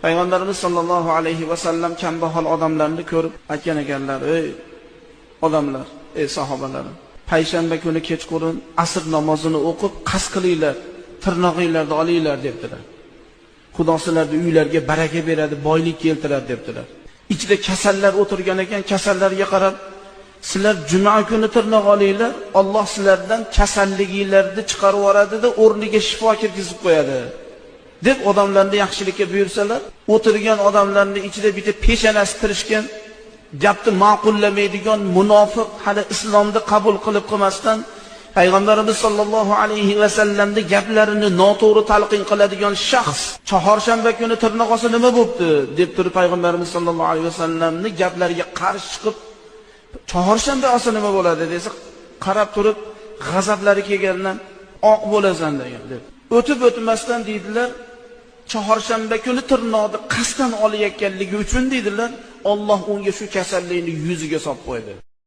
Payg'ambarimiz sollallohu alayhi va sallam kambag'al odamlarni ko'rib aytgan ekanlar: "Ey odamlar, ey sahobalarim, payshanba kuni kechqurun asr namozini o'qib qasd qilinglar, tirnog'inglarni olinglar" debdilar. Xudo sizlarni uylarga baraka beradi, boylik keltiradi debdilar. Ichida kasallar o'tirgan ekan, kasallarga qarab, sizlar juma kuni tirnoq olinglar, Alloh sizlardan kasalliginglarni chiqarib yuboradi-da, o'rniga shifo kirgizib qo'yadi deb odamlarni yaxshilikka buyursalar, o'tirgan odamlarning ichida bitta peshanasi tirishgan, gapni ma'qullamaydigan munofiq hali islomni qabul qilib qilmasdan Payg'ambarimiz sollallohu alayhi va sallamning gaplarini noto'g'ri talqin qiladigan shaxs chorshanba kuni tirnoq olsa nima bo'pti deb turib Payg'ambarimiz sollallohu alayhi va sallamning gaplariga qarshi chiqib chorshanba olsa nima bo'ladi desa, qarab turib g'azablari kelgandan oq bo'lasan degan deb. O'tib o'tmasdan deydilar, chorshanba kuni tirnoqni qasddan olayotganligi uchun deydilar, Alloh unga shu kasallikni yuziga solib qo'ydi.